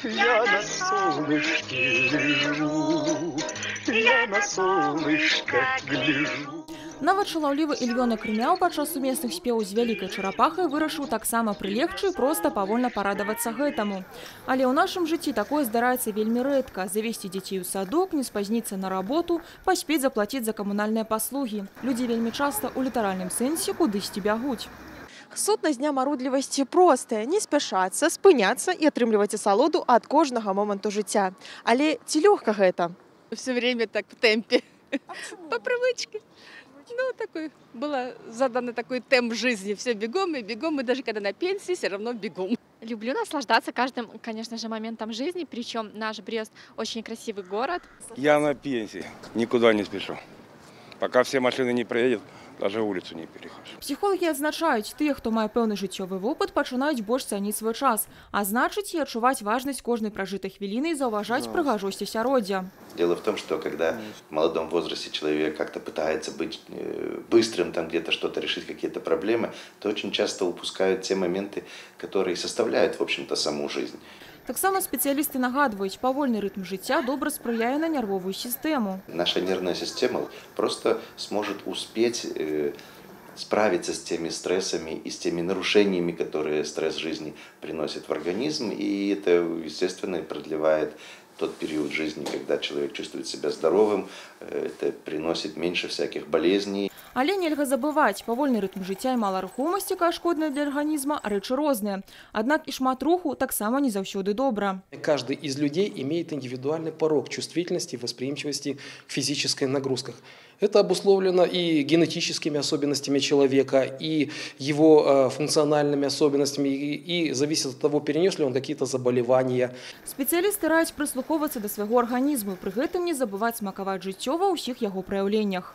Я на солнышке лежу, я на солнышко гляжу. Нават шалаўлівы Ільёнак Рымяў падчас сумесных спеваў з вялікай чарапахай вырашыў таксама прылегчы і проста павольна парадавацца гэтаму. Але ў нашым жыцці такое здараецца вельмі рэдка. Завесці дзяцей у садок, не спазніцца на работу, паспець заплаціць за камунальныя паслугі. Людзі вельмі часта ў літаральным сэнсе кудысьці бягуць. Сутнасць дня марудлівасці простая – не спяшацца, спыняцца і атрымліваць асалоду ад кожнага моманту жыцця. Але ці лёгка гэта? Все время так в темпе. По привычке. Ну, такой, было задано такой темп жизни. Все бегом и бегом, и даже когда на пенсии, все равно бегом. Люблю наслаждаться каждым, конечно же, моментом жизни. Причем наш Брест очень красивый город. Я на пенсии, никуда не спешу. Пока все машины не проедут, даже улицу не перехожу. Псіхолагі адзначаюць, тыя, хто мае пэўны жыццёвы вопыт, пачынаюць больш цаніць свой час, а значыць, і адчуваць важнасць кожнай пражытай хвіліны і заўважаць прыгажосць асяроддзя. Дело в том, что когда в молодом возрасте человек как-то пытается быть быстрым, там где-то что-то решить, какие-то проблемы, то очень часто упускают те моменты, которые составляют, в общем-то, саму жизнь. Таксама спецыялісты нагадваюць, павольны рытм жыцця добра спрыяе на нервовую сістэму. Наша нервная система просто сможет успеть справиться с теми стрессами и с теми нарушениями, которые стресс жизни приносит в организм. И это, естественно, продлевает тот период жизни, когда человек чувствует себя здоровым, это приносит меньше всяких болезней. Але нельга забываць, павольны рытм жыцця і мала рухомасці, якая шкодная для арганізма, рэчы розныя. Аднак і шмат руху таксама не заўсёды добра. Каждый из людей имеет индивидуальный порог чувствительности и восприимчивости к физической нагрузках. Это обусловлено и генетическими особенностями человека, и его функциональными особенностями, и зависит от того, перенес ли он какие-то заболевания. Спецыялісты раяць прыслухоўвацца да свайго арганізму, пры гэтым не забываць смакаваць жыццё ва ўсіх яго праяўленнях.